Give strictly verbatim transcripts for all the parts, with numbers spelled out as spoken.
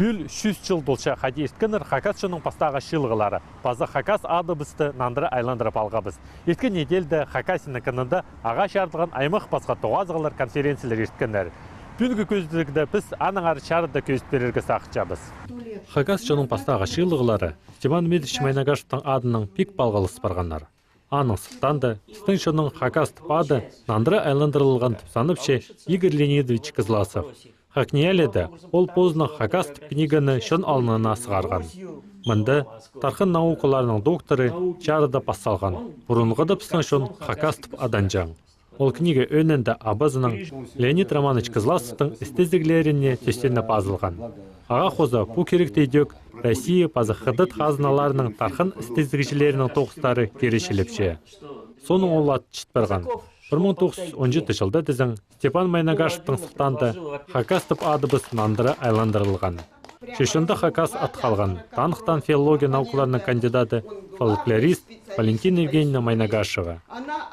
Пӱӱл чӱс чыл толча хайди ирткеннер хакас чонның пастағы чыылығлары. Паза хакас адыбысты нандыра айландырып алғабыс. Ирткен неделяда Хакасияның кінінде ағаа чарыдылған аймах пасха тоғазығлар, конференциялар ирткеннер. Пӱӱнгі кӧзідігде піс аннаңар чарыда кӧзіт пирерге сағынчабыс. Хакас чонның пастағы чыылығлары Степан Дмитриевич Майнагашевтің адынаң пик палғалыс парғаннар. Аның сылтаанда пістің чонның хакас тіп ады нандыра айландырылған тіп санапча Игорь Леонидович Кызласов. ХакНИИЯЛИ-да ол позының хакас тіп книганы чон алнына сығарған. Мында тархын наукаларының докторы чарыда пас салған. Пурунғыда пістің чон хакас тіп аданҷаң. Ол книга ӧӧнінде абазының, Леонид Романович Кызласовтың істезіглеріне тӧстеніп азылған. Ағаа хоза пу киректі идӧк Россия паза Хыдат хазналарының тархын істезігҷілерінің тоғыстары киречілепче. Соонаң ол ат чіт парған. Пір муң тоғыс чӱс он читі чылда тізең Степан Майнагашевтің сылтаанда хакас тіп адыбыс нандыра айландырылған. Че чонда хакас ат халған танығтаан филология наукаларының кандидаты, фольклорист Валентина Евгеньевна Майнагашева.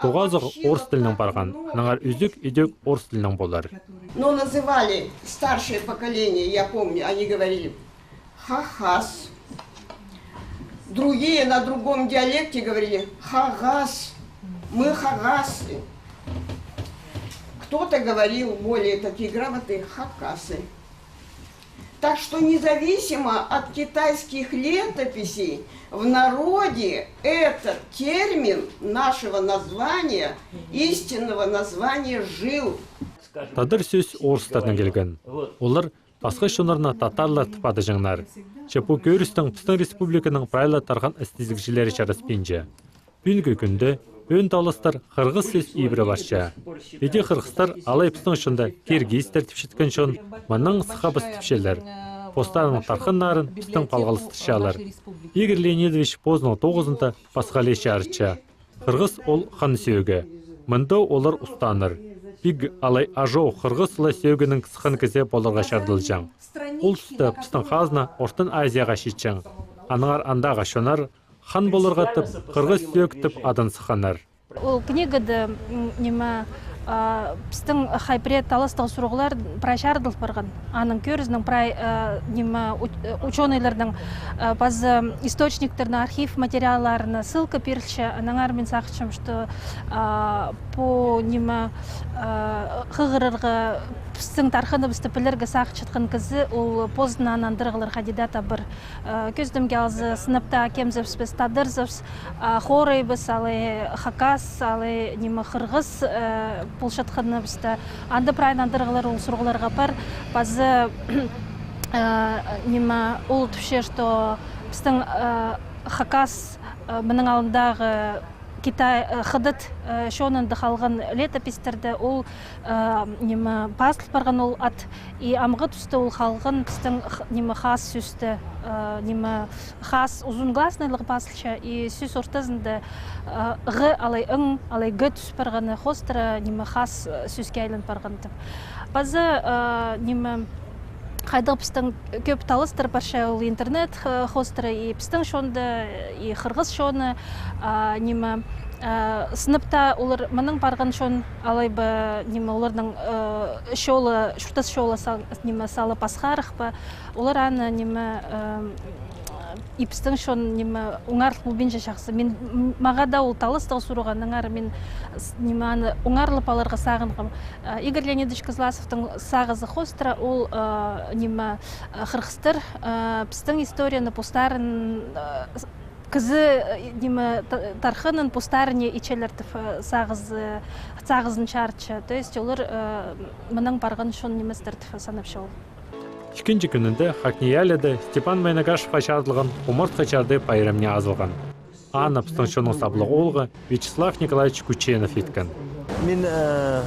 Тоғазығ орыс тілінең парған, аннаңар ӱзӱк идӧк орыс тілінең полар. Но называли старшее поколение, я помню, они говорили: «Хахас». Другие на другом диалекте говорили: «Хагас». Мы хагасы. Кто-то говорил более такие грамотные: хакасы. Так что независимо от китайских летописей, в народе этот термин нашего названия, истинного названия, жил. Тадар сӧс орыстарнаң килген. Олар пасха чоннарны татарлар тіп адаҷаңнар. Че пу кӧрістең пістің республиканың прай ла тархын істезігҷілері чараспинча. Пӱӱнгі кӱнде ӧӧн таластар хырғыс сӧс ибіре парча. Иди хырғыстар алай пістің чонда киргизтер тіпчеткен чон, мыннаң сыххабыс тіпчелер. Постарының тархыннарын пістең палғалыстырчалар. Игорь Леонидович позының тоғызында пасхалай чарытча. Хырғыс ол хан сӧӧгі. Мында олар устааннар. Пиг алай аҷау хырғыс ла сӧӧгінің сыххан кізі поларға чардылҷаң. Ол туста пістің хазна Ортын Азияға читчең. Аннаңар андағы чоннар хан поларға тіп, хырғыс сӧӧк тіп адан сыхханнар. Ол книгада, м, ниме, а, пістің хай пірее таластығ сурығлар прай чарыдыл парған. Аның кӧрізінең прай, а, ниме, уч-, э, учёныйларның, а, паза источниктернің архив материалларына ссылка пирілче. Аннаңар мин сағынчам, что, а, пу, ниме, а, хығырарға, пістің тархыныбысты пілерге сағынчатхан кізі, ол позына нандырығлар хайди даа табар. Э, кӧзідімге алза, сынап таа кемзебіс піс, тадарзыбыс, а, хорайбыс, алай хакас, алай, ниме, хырғыс, э, полчатханыбысты. Анда прай нандырығлар ол сурығларға пар. Паза, э, ниме, ол тіпче, что пістің, э, хакас, э, мының алнындағы Китай, э, хыдат, э, чонында халған летописьтерде ол, э, ниме, пазыл парған ол ат. И амғы туста ол халған пістің х-, ниме, хас сӧсте, э, ниме, хас узун гласныйлығ пазылча, и сӧс ортазында, э, ғы алай ң, алай г тӱс парғаны хоостыра, ниме, хас, э, сӧске айлан парған тіп. Паза, э, ниме, хайдағ пістің кӧп таластар парча ол интернет, э, хоостыра и пістің чонда, и хырғыс чоны, а, ниме, э, сынап таа олар мының парған чон, алай ба, ниме, оларның, э, чолы, чуртас чолы сал-, ниме, сала пасхарах па, олар аны, ниме, э, и пістің чон, ниме, оңарыл полбинча чахсы. Мин, м-, мағаа даа ол таластығ сурығ, аннаңар мин с-, ниме, аны оңарылып аларға сағынғам. Э, Игорь Леонидович Кызласовтың сағызы хоостыра ол, э, ниме, э, хырғыстар, э, пістің историяны постарын, э, с-, кізі, э, ниме, та-, тархынын постарына итчелер тіп, э, сағызы, сағызын чарытча. То есть олар, э, мының парған чон ниместер тіп санапча ол. Ікінҷі кӱнінде ХакНИИЯЛИ-да Степан Майнагашевха чарыдылған омартхы чарыды пайрамны азылған. Аны пістің чонның саблығ оолғы Вячеслав Николаевич Кученов иткен. Мин, э,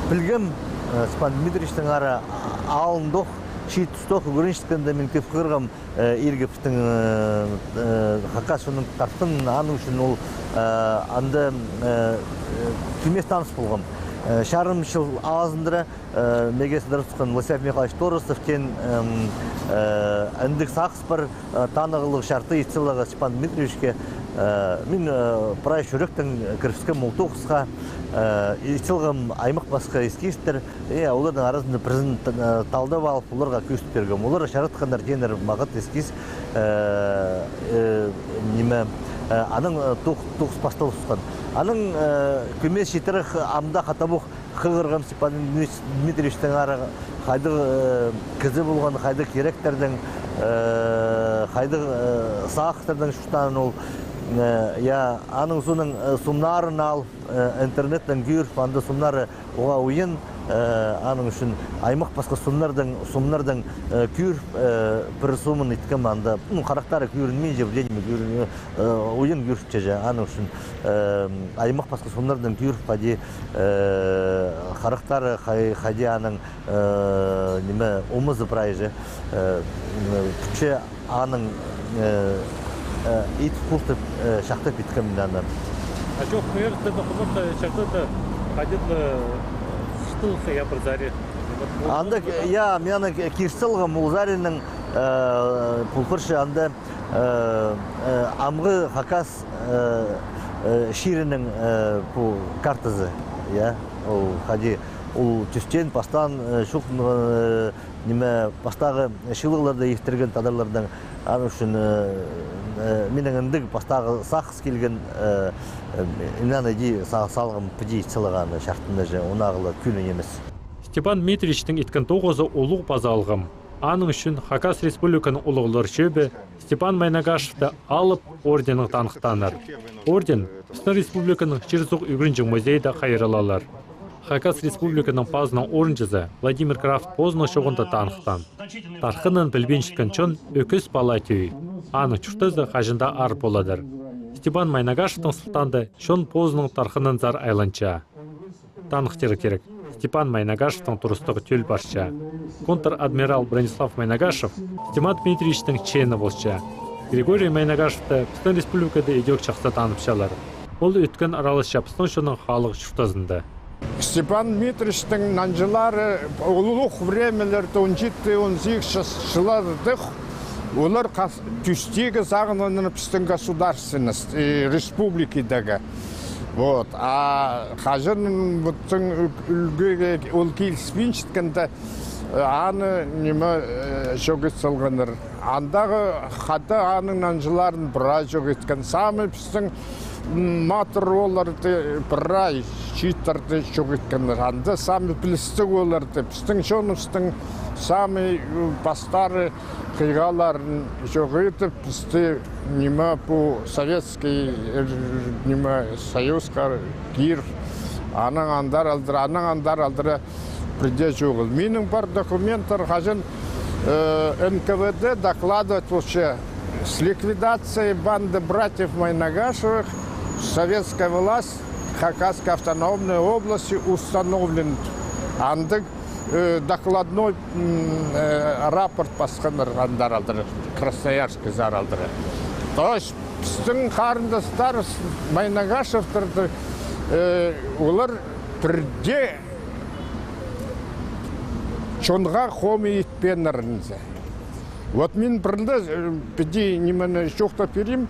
пілгем, э, Степан Дмитриевичтің ара алнындох, чиит тустох ӱгренчеткенде мин кӧп хығырғам, э, иргі пістің, э, э, хакас чонның тархынын, аның ӱчӱн ол, э, анда, э, э, килмес таныс полғам. Э, чарым чыл азындыра, э, меге сыдырыбысхан Владислав Михайлович Торосов теен, эм, э, індіг сағыс пар, э, танығлығ чарты ит саларға Степан Дмитриевичке. Э, мин, э, прай чӱректең кірібіскем ол тоғысха, э, ит салғам аймах пасха эскизтер, э, оларның аразында пірсін т-, э, талдап алып, оларға кӧзіт пиргем. Олар чаратханнар тееннер мағат эскиз, э, э, ниме, э, анаң, э, тоғ-, тоғыс пасталыбысхан. Анаң, э, кӧмес читіре амды хатабох хығырғам Степан Дмит-, Дмитриевичтеңер, хайдағ, э, кізі полған, хайдағ киректердең, э, хайдағ, э, сағыстардаң чуртаан ол. Э, я, аның соонаң, э, сомнарын алып, э, интернеттең кӧріп, анда сомнары уғаа уйан, э, аның ӱчӱн аймах пасха сомнардаң, сомнардаң, э, кӧріп, э, пір сомын иткем анда, ну, харахтары кӧрінминче, вроде ниме кӧрін-, э, уйан кӧрінче, аның ӱчӱн, э, аймах пасха сомнардаң кӧріп, хайди, э, харахтары, хай-, хайди аның, э, ниме, омазы прайзы, э, м, пӱтче аның, э, э, ит хуртып, э, чахтап иткем мин аны. А чох, хыйғыртты да, хумыртты чахтап та, хайди-да, сыхтылых, я, пір сари. Анда, я, мин аны кир салғам, ол саринаң, э, пу хырчы анда, э, э, амғы хакас, э, э, чирінің, э, пу картазы, я, ол хайди, ол тӱстеен, пастаан, э, чох, э, ниме, пастағы чыылығларда иртірген тадарларның, аның ӱчӱн, э, э, минің індіг пастағы сағыс килген, э, э, мин аны иди са-, салғам, піди ит саларға аны чартында же, онаң ла кӧні нимес. Степан Дмитриевичтің иткен тоғызы улуғ паза алғым. Аның ӱчӱн Хакас Республиканың улуғлар чӧбі Степан Майнагашевті Алып орденнең таныхтааннар. Орден пістің республиканың чир-суғ ӱгренҷең музейде хайраллаалар. Хакас Республиканың пазының орынҷызы Владимир Крафт позының чооғында таныхтаан. Тархынын пілбинчеткен чон ӧкіс пала тӧӧй. Аның чуртазы хаҷан даа аар поладыр. Степан Майнагашевтің сылтаанда чон позының тархынынзар айланча. Таныхтирға кирек, Степан Майнагашевтің турыстығы тӧл парча. Контр-адмирал Бронислав Майнагашев Степан Дмитриевичтің чеені полча. Григорий Майнагашевті пістің республикада идӧк чахсы таныбысчалар. Ол ӧткін араласча пістің чонның хааллығ чуртазында. Степан Дмитриевичтің нанҷылары улуғ времяларда, он читі, он сигіс чылларда, олар хас-, тӱстегі сағынғаннар пістің государственность, э, республикидегі. Вот. А хаҷан пістің ӱл-, ӱлгӱге ол киліспинчеткенде, э, аны, ниме, э, чох ит салғаннар. Андағы хада аның нанҷыларын прай чох иткен. Самый пістің, м, матыр оолларды прай, чииттерді чох иткеннер. Анда самый пілістіг оолларды, пістің чоныбыстың самый, м, пастары хыйғаларын чох итіп, пісті, ниме, пу Советский, э, ниме, Союзха кир, анаң андар алдыра, анаң андар алдыра пірдее чоғыл. Минің пар документтер, хаҷан, э, Н К В Д докладывать вообще: с ликвидацией банды братьев Майнагашевых советская власть Хакасской автономной области установлен. Андағ, э, докладной, м, э, рапорт пасханнар андар алдыра, Красноярскізар алдыра. То есть пістің харындастар, Майнагашевтер, э, олар пірдее чонға хомай итпееннерінзер. Вот мин пірдее, э, піди нимені чоохтап пирим.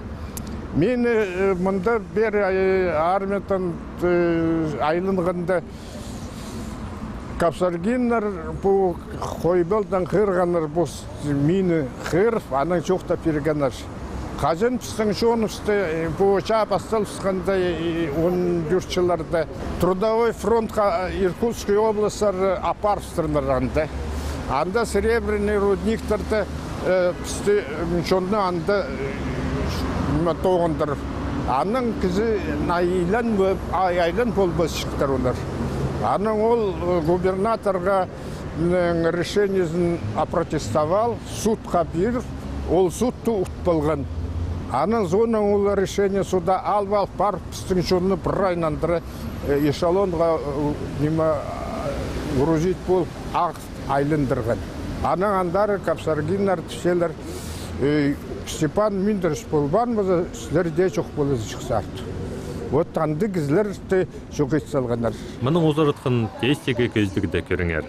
Мин, э, мында пеер, э, армиядаң, э, айланғанда, капсаргиннар пу Хойбалдаң хығырғаннар, пу с-, мині хығырып, анаң чоохтап пиргеннер. Хаҷан пістің чоныбысты, э, пу чаа пасталыбысханда, э, он тӧрт чылларда Трудовой фронтха, э, Иркутский областьтар, э, апарыбыстырғаннар анда. Анда серебряный рудниктарда, э, пісті, м, чонны анда, э, ниме, тоғындырып. Анаң кізі айлан, ай-, айлан полбасчыхтар олар. Анаң ол, э, губернаторға, м, решениезін опротестовал, судха пиріп, ол судты ут полған. Анаң соонаң ол решение суда алып, алып парып, пістің чонны прай нандыра, э, эшелонға, э, ниме, э, грузить полып, ағып айландырған. Анаң андары капсаргиннар тіпчелер, э, Степан Миндірович полбаан полза, сірер дее чох поларзар чыхсарт. Вот андағ кізілерні чоохтап салғаннар. Мының узаратхан тестігі кӧзідігде кӧріңер.